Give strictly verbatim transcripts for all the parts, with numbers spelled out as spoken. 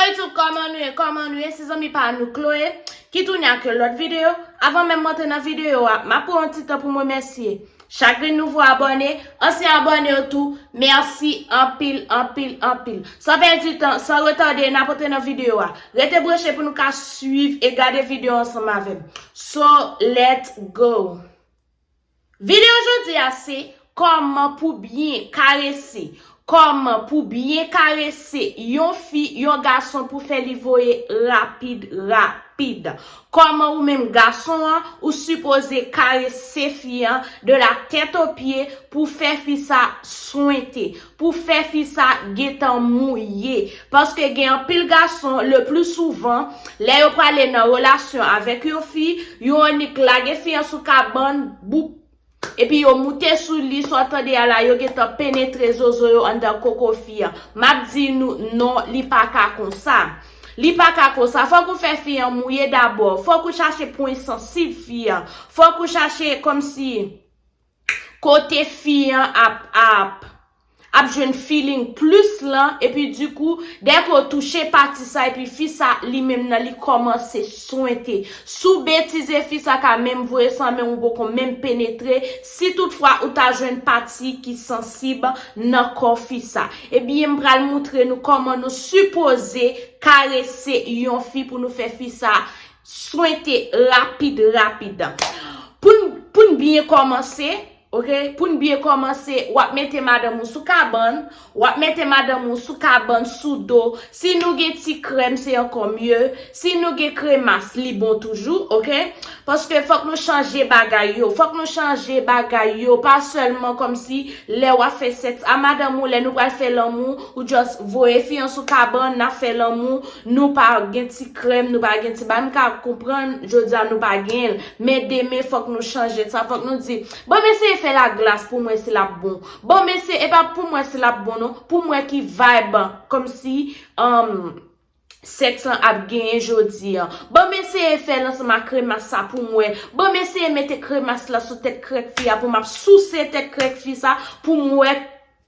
YouTube, kòman nou ye? Kòman nou ye? Se zanmi pa nou Chloé ki tounen ak yon lòt videyo. Avan menm m antre nan videyo a, m ap pran yon ti tan pou m remèsye chak grenn nouvo abòne, ansyen abòne yo tou. Mèsi anpil, anpil, anpil. San pèdi tan, san retade, n ap antre nan videyo a. Rete branche pou nou ka swiv e gade videyo ansanm avè m. So, let's go! Videyo jodi a se kòman pou byen karese. Kòman pou byen karese yon fi, yon gason pou fè li voye rapid, rapid. Kòman ou menm gason an, ou sipoze karese fi an de la tèt o pye pou fè fi sa swente, pou fè fi sa gentan mouye. Paske gen anpil gason, le pli souvan, lè yo prale nan relasyon avèk yon fi, yo annik lage fi an sou kabann, boup, epi yo moute sou li, sa w tande a la, yo gentan penetre zozo yo anndan koko fi an. M ap di nou, non, li pa ka konsa. Li pa ka konsa. Fòk ou fè fi an mouye dabò. Fòk ou chache pwen sansib fi an. Fòk ou chache kòmsi kote fi an ap, ap, ap jwenn feeling plis lan, epi dikou, dèke w touche pati sa, epi fi sa, li menm nan, li kòmanse swente. Si w betize, fi sa ka menm voye san menm ou poko menm penetre, si toutfwa ou ta jwenn pati ki sansib nan kò fi sa. Ebyen, m pral moutre nou kòman nou sipoze karese yon fi pou nou fè fi sa swente rapid, rapid. Pou n, pou n byen kòmanse, oke? Pou n byen kòmanse, w ap mete madanm ou sou kabann, w ap mete madanm ou sou kabann, sou do. Si nou gen ti krèm, se ankò mye. Si nou gen kremas, li bon toujou, oke? Paske fòk nou chanje bagay yo. Fòk nou chanje bagay yo. Pa sèlman kòmsi lè w ap fè sèks a madanm ou, lè nou pral fè lanmou, ou just voye fi an sou kabann, n ap fè lanmou, nou pa gen ti krèm, nou pa gen ti ba, m ka konprann, jodi a nou pa gen l. Men demen, fòk nou chanje sa, fòk nou di, "Ban m eseye fè laglas pou m wè si l ap bon. Ban m eseye, e pa pou m wè si l ap bon, non, pou m wè ki vibe, kòmsi, um, sèks lan ap genyen jodi an. Ban m eseye fè l ansanm ak kremas sa pou m wè. Ban m eseye mete kremas la sou tèt krèk fi a pou m ap souse tèt krèk fi sa pou m wè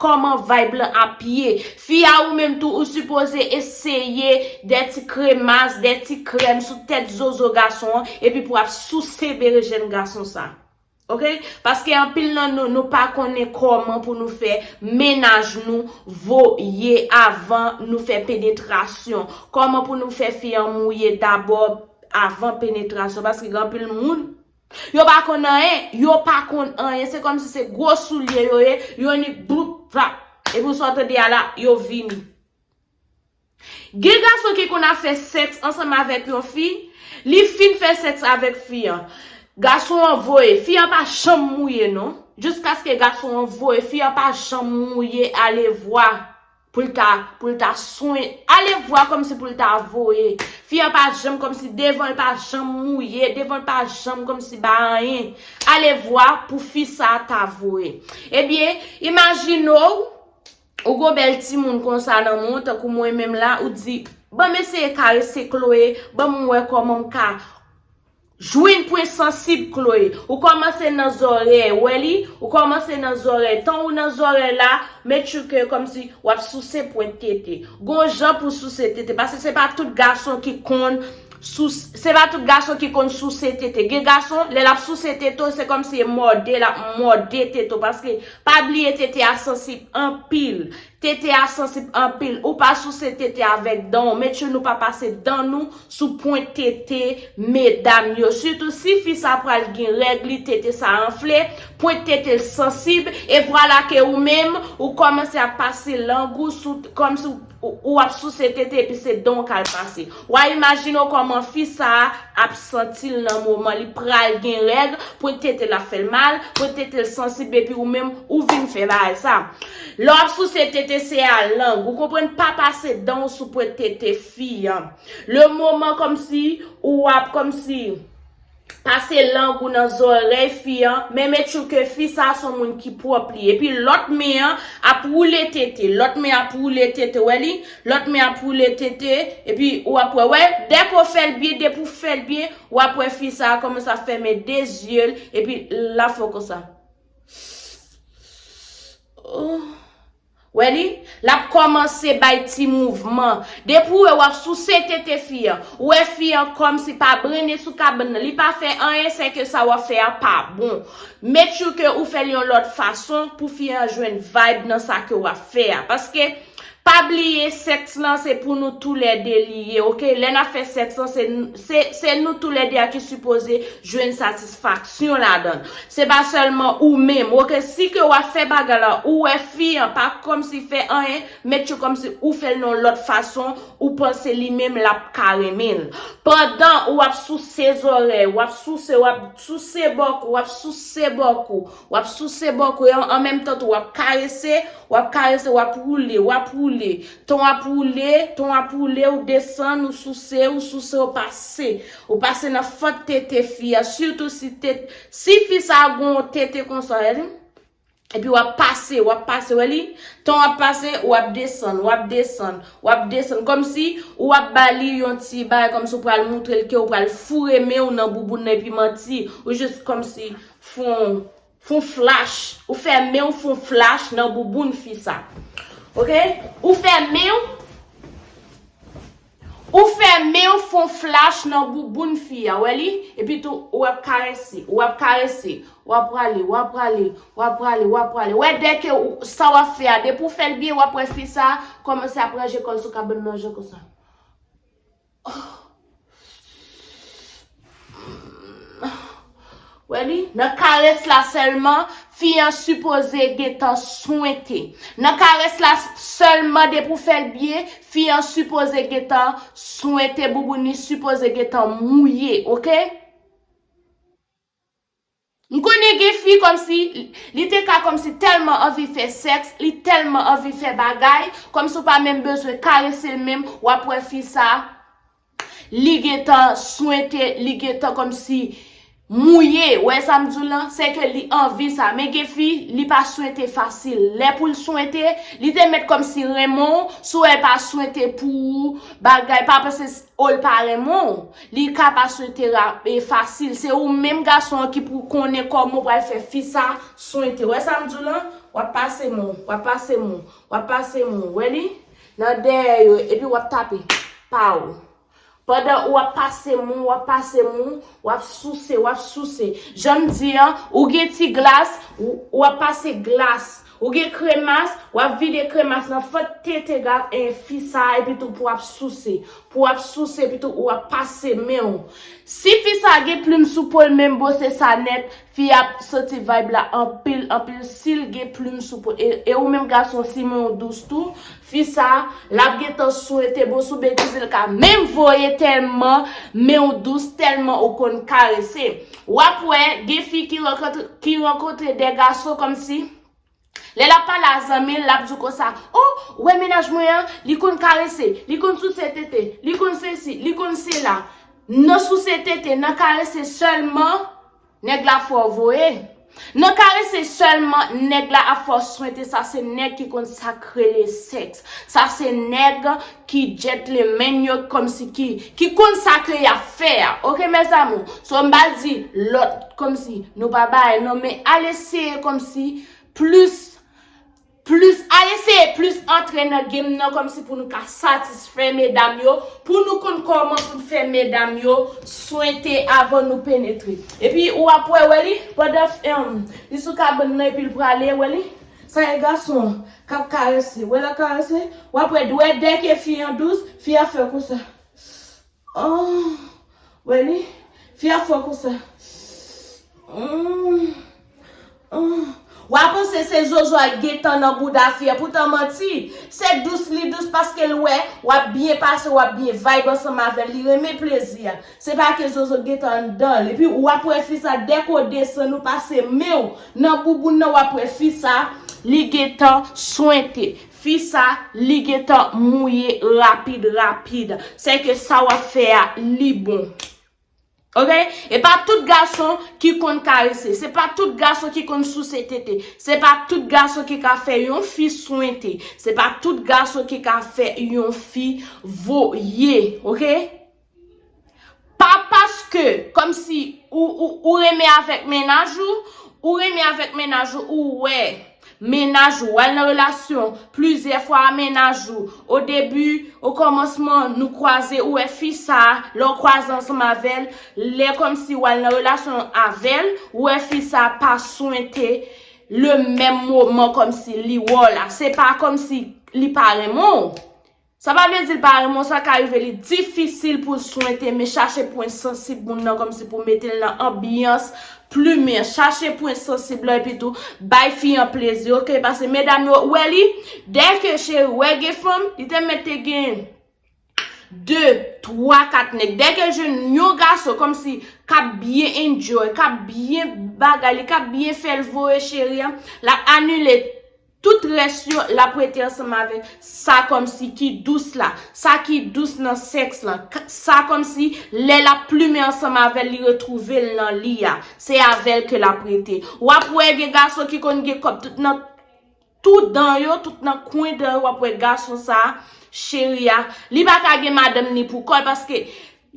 kòman vibe lan ap ye." Fi a ou menm tou, ou sipoze eseye de ti kremas, de ti krèm sou tèt zozo gason an, epi pou ap souse berejèn gason sa. Oke? Paske anpil nan nou, nou pa konnen kòman pou nou fè mennaj nou voye avan nou fè penetrasyon. Kòman pou nou fè fi an mouye dabò avan penetrasyon. Paske gen anpil moun, yo pa konn anyen, yo pa konn anyen. Se kòmsi se gwo soulye yo ye, yo ni bloup, vrap. Epi w sot tande a la, yo vini. Gen gason ki konn ap fè sèks ansanm avèk yon fi, li fin fè sèks avèk fi an. Gason an voye, fi an pa janm mouye non. Jiskaske gason an voye, fi an pa janm mouye, alevwa pou l ta, pou l ta swen, alevwa kòmsi pou l ta voye. Fi an pa janm kòmsi devan l pa janm mouye, devan l pa janm kòmsi ba anyen. Alevwa pou fi sa ta voye. Ebyen, imajine w, ou gon bèl timoun konsa nan men w, tankou mwen menm la, ou di, "Ban m eseye karese Chloé, ban m wè kòman m ka jwenn pwen sansib Chloé." Ou kòmanse nan zòrèy, wè li, ou kòmanse nan zòrèy. Tan ou nan zòrèy la, make sure ke kòmsi w ap souse pwent tete. Gon jan pou souse tete, paske se pa tout gason ki konn souse, se pa tout gason ki konn souse tete. Gen gason, lè l ap souse tete w, se kòmsi e mòde l ap mòde tete w, paske pa bliye tete a sansib anpil. Tete a sansib anpil. Ou pa souse tete avèk dan w. Make sure nou pa pase dan nou sou pwent tete medam yo. Sitou si fi sa pral gen règ li, tete sa anfle, pwent tete l sansib, e vwala ke ou menm, ou kòmanse ap pase lang ou sou, kòmsi ou, ou, ou ap souse tete epi se dan w k al pase. W a imajine w kòman fi sa a ap santi l nan moman li pral gen règ, pwent tete l ap fè l mal, pwent tete l sansib epi ou menm ou vin fè bagay sa. Lè w ap souse tete se a lang, ou konprann, pa pase dan w sou pwent tete fi an. Le moman kòmsi ou ap kòmsi pase lang ou nan zòrèy fi an, men make sure ke fi sa a se yon moun ki pwòp li. Epi lòt men an ap woule tete, lòt men ap woule tete, wè li, lòt men ap woule tete, epi ou ap wè, wè, dèke w fè l byen, depi w fè l byen, w ap wè fi sa a kòmanse ap fèmen de zye l, epi l ap fè w konsa. Oh. Wè li? L ap kòmanse bay ti mouvman. Depi w wè w ap souse tete fi an, ou wè fi an kòmsi pa brennen sou kabann nan, li pa fè anyen, sèke sa w ap fè a pa bon. Make sure ke ou fè l yon lòt fason pou fi an jwenn vibe nan sa ke w ap fè a. Paske, pa bliye, sèks lan se pou nou toulède li ye, oke? Lè n ap fè sèks lan, se, se, se nou toulède a ki sipoze jwenn satisfaksyon ladan l. Se pa sèlman ou menm, oke? Si ke w ap fè bagay la, ou wè fi an, pa kòmsi fè anyen, make sure kòmsi ou fè l nan yon lòt fason, ou panse li menm l ap ka renmen l. Pandan ou ap souse zòrèy, w ap souse, w ap souse bòkou, w ap souse bòkou, w ap souse bòkou, e an menm tan tou w ap karese, w ap karese, w ap woule, w ap woule. Tan w ap woule, tan w ap woule, ou desann, ou souse, ou souse, ou pase. Ou pase nan fant tete fi a, sitou si tet-, si fi sa a gen yon tete konsa, wè li? Epi w ap pase, w ap pase, wè li? Tan w ap pase, w ap desann, w ap desann, w ap desann. Kòmsi ou ap ba li yon ti bagay, kòmsi ou pral montre l ke ou pral foure men w nan bouboun nan epi manti. Ou jis kòmsi fon, fon flach. Ou fè men w fon flach nan bouboun fi sa. Oke? Ou fè men w Ou fè men w fon flach nan bouboun fi a, wè li? Epi tou, w ap karese, w ap karese, w ap prale, w ap prale, w ap prale, w ap prale. Wè, dèke ou, sa w ap fè a, depi w fè l byen, w ap wè fi sa a kòmanse ap ranje kò l sou kabann nan jan konsa. Wè li? Nan karès la sèlman, fi an sipoze gentan swente. Nan karès la sèlman, depi w fè l byen, fi an sipoze gentan swente, bouboun li sipoze gentan mouye, oke? M konnen gen fi kòmsi, li te ka kòmsi tèlman anvi fè sèks, li tèlman anvi fè bagay, kòmsi w pa menm bezwen karese l menm, w ap wè fi sa, li gentan swente, li gentan kòmsi mouye. Ou wè sa m di w lan? Se ke li anvi sa. Men gen fi, li pa swente fasil. Lè pou l swente, li te mèt kòmsi renmen w, si w wè l pa swente pou ou, bagay, pa panse s-, o l pa renmen w. Li ka pa swente ra-, e fasil. Se ou menm gason an ki pou konnen kòman w pral fè fi sa swente. Ou wè sa m di w lan? W ap pase men w, w ap pase men w, w ap pase men w. Wè li? Nan dèyè yo, epi w ap tape pa w. Pandan w ap pase men w, w ap pase men w, w ap souse, w ap souse. Jan m di an, ou gen ti glas, ou, w ap pase glas. Ou gen kremas, w ap vide kremas nan fant tete ga-, e, fi sa, epi tou pou w ap souse. Pou w ap souse, epi tou w ap pase men w. Si fi sa gen plim sou po l, menm bwose sa nèt, fi a ap santi vibe la anpil, anpil. Si l gen plim sou po, e, e ou menm gason, si men w dous tou, fi sa, l ap gentan swete bon sou betiz, l ka menm voye tèlman men w dous, tèlman ou konn karese. W ap wè, gen fi ki rankontre, ki rankontre de gason kòmsi, lè l ap pale a zanmi l, l ap di w konsa, "O, ou wè mennaj mwen an, li konn karese, li konn souse tete, li konn sesi, li konn sela." Nan souse tete, nan karese sèlman, nèg la fè w voye. Nan karese sèlman, nèg la ap fè w swente, sa se nèg ki konn sa k rele sèks. Sa se nèg ki gentleman yo, kòmsi ki, ki konn sa ke y ap fè a. Oke, mes amours? So, m pa di lòt, kòmsi nou pa bay, non, men al eseye kòmsi plis, plis, al eseye plis antre nan game nan kòmsi pou nou ka satisfè medam yo, pou nou konn kòman pou n fè medam yo swente avan nou penetre. Epi w ap wè, wè li, pandan, em, li sou kabann nan epi l prale, wè li, sa e gason k ap karese. Wè l ap karese, w ap wè, wè dèke fi an dous, fi a fè konsa. Oh, wè li, fi a fè konsa. Mm. Oh. W a panse se zozo a k gentan nan bouda fi a, poutan manti. Se dous li dous paske l wè w ap byen pase, w ap byen vibe ansanm avè l, li renmen plezi a. Se pa ke zozo gentan anndan l. Epi w ap wè fi sa, dèke w desann, ou pase men w nan bouboun nan, w ap wè fi sa, li gentan swente. Fi sa, li gentan mouye rapid, rapid. Se ke sa w ap fè a, li bon. Oke? E pa tout gason ki konn karese. Se pa tout gason ki konn souse tete. Se pa tout gason ki ka fè yon fi swente. Se pa tout gason ki ka fè yon fi voye. Oke? Pa paske, kòmsi, ou, ou, ou renmen avèk mennaj ou, ou renmen avèk mennaj ou, ou wè, mennaj ou, w al nan relasyon plizyè fwa a mennaj ou. O debi, o kòmansman, nou kwaze, ou wè fi sa, lè w kwaze ansanm avè l, lè kòmsi w al nan relasyon avè l, ou wè fi sa pa swente le menm moman kòmsi li wè w la. Se pa kòmsi li pa renmen w. Sa pa vle di l pa renmen w, sa ka rive li difisil pou l swente, men chache pwen sansib moun nan kòmsi pou mete l nan anbyans plimen an. Chache pwen sansib lan epi tou bay fi an plezi, oke? Paske medam yo, ou wè li, dèke cheri, ou wè gen fanm, li te mèt te gen de, twa, kat nèg. Dèke l jwenn yon gason kòmsi k ap byen enjoy, k ap byen bagay li, k ap byen fè l voye cheri an, l ap anile tout rès yo, l ap rete ansanm avèk sa kòmsi ki dous la, sa ki dous nan sèks lan, k- sa kòmsi lè l ap plimen ansanm avè l, li retwouve l nan li a, se avè l ke l ap rete. W ap wè gen gason ki konn gen kòb tout nan tou dan yo, tout nan kwen dan yo, w ap wè gason sa, cheri a, li pa ka gen madanm ni pou kò l, paske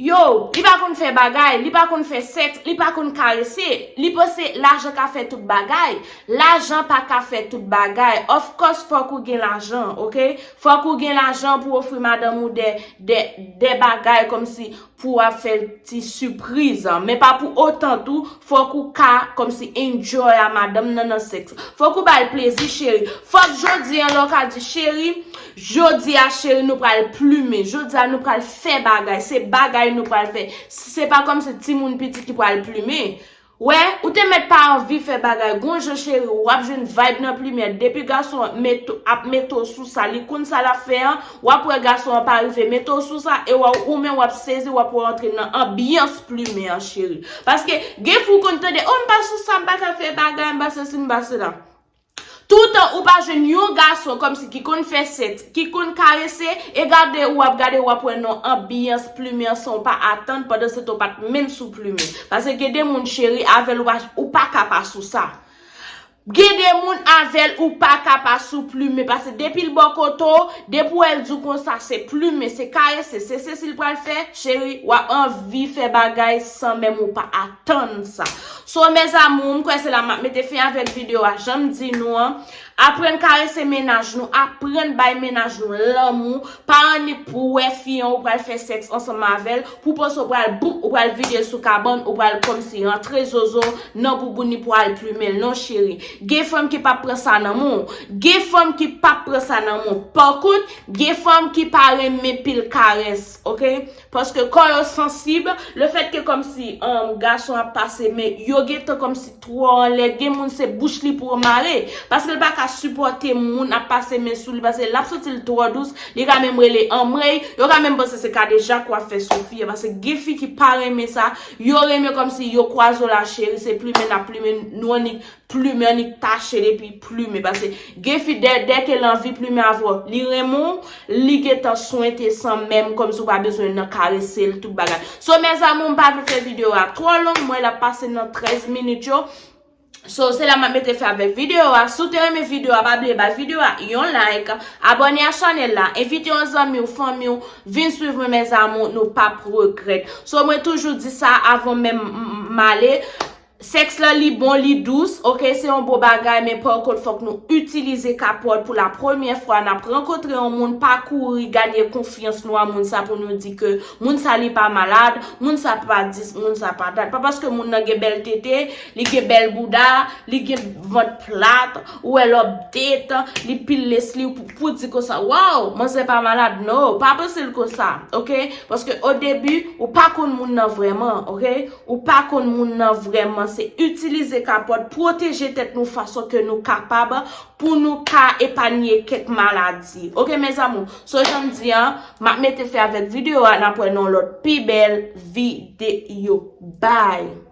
yo, li pa konn fè bagay, li pa konn fè sèks, li pa konn karese, li panse lajan ka fè tout bagay. Lajan pa ka fè tout bagay. Of course, fòk ou gen lajan, oke? Fòk ou gen lajan pou ofri madanm ou de, de, de bagay kòmsi pou w ap fè ti sipriz. Men pa pou otan tou, fòk ou ka kòmsi enjoy a madanm nan nan sèks. Fòk ou ba l plezi, cheri. Fòk jodi an, lè w ka di, cheri, jodi a, cheri, nou pral plimen. Jodi a, nou pral fè bagay. Se bagay nou pral fè. Se pa kòmsi timoun piti ki pral plimen. Wè, ou te mèt pa anvi fè bagay. Gon jan, cheri, w ap jwenn vibe nan plimen. Depi gason an met- ap mete w sou sa, li konn sa l ap fè an, w ap wè gason an pa rive mete w sou sa, e w- ou menm w ap sezi, w ap rantre nan anbyans plimen an, cheri. Paske gen fi w konn tande, o, m pa sou sa, m pa ka fè bagay, m pa sesi, m pa sela. Toutan ou pa jwenn yon gason kòmsi ki konn fè sèks, ki konn karese, e gade ou ap gade, w ap wè nan anbyans plimen an san w pa atann, pandan se tan w pa t menm sou plimen. Paske gen de moun, cheri, avè l ou pa, ou pa ka pa sou sa. Gen de moun avè l ou pa ka pa sou plimen, paske depi l bò kote w, depi w wè l di w konsa se plimen, se karese, se sesi l pral fè, cheri, w ap anvi fè bagay san menm ou pa atann sa. So, mes amours, m kwè se la m ap mete fen avèk videyo a, jan m di nou an. Aprann karese mennaj nou, aprann bay mennaj nou lanmou, pa annik pou w wè fi an ou pral fè sèks ansanm avè l, pou w panse w pral bouk, ou pral vide l sou kabann, ou pral kòmsi rantre zozo nan bouboun li pou al plimen l. Non, cheri. Gen fanm ki p ap pran sa nan men w. Gen fanm ki p ap pran sa nan men w. Pa kont, gen fanm ki pa renmen pil karès, oke? Paske kò yo sansib, lefètke kòmsi, um, gason ap pase men, yo gentan kòmsi twò anlè, gen moun se bouch li pou yo mare. Paske l pa ka sipòte moun ap pase men sou li, paske l ap santi l twò dous, li ka menm rele anmwey, yo ka menm panse se kadejak w ap fè sou fi a, paske gen fi ki pa renmen sa, yo renmen kòmsi yo kwaze w la cheri, se plimen n ap plimen, nou annik plimen, annik tache l epi plimen, paske gen fi dè, dèke l anvi plimen avè w, li renmen w, li gentan swente san menm, kòmsi w pa bezwen nan karese l, tout bagay. So, mes amours, m pa vle fè videyo a twò long, mwen l ap pase nan trèz minit yo. So, se la m ap mete fen avèk videyo a. Si w te renmen videyo a, pa bliye bay videyo a yon like, abòne a chanèl la, envite yon zanmi w, fanmi w, vin swiv mwen, mes amours, nou p ap regrèt. So, mwen toujou di sa avan menm m- m- m ale. Sèks la, li bon, li dous, oke, se yon bon bagay, men pa kont, fòk nou itilize kapòt pou la premyè fwa n ap rankontre yon moun, pa kouri, gade konfyans nou a moun sa pou nou di ke moun sa li pa malad, moun sa pa dis, moun sa pa dat. Pa paske moun nan gen bèl tete, li gen bèl bouda, li gen vant plat, ou wè l update, li pil lace li pou, pou di konsa, waw, manzè pa malad. No, pa panse l konsa, oke? Paske o debi, ou pa konn moun nan vrèman, oke? Ou pa konn moun nan vrèman, se itilize kapòt, pwoteje tèt nou fason ke nou kapab pou nou ka epanye kèk maladi. Oke, mes amours? So, jan m di an, m ap mete fen avèk videyo a, n ap wè nan lòt pi bèl videyo. Bye!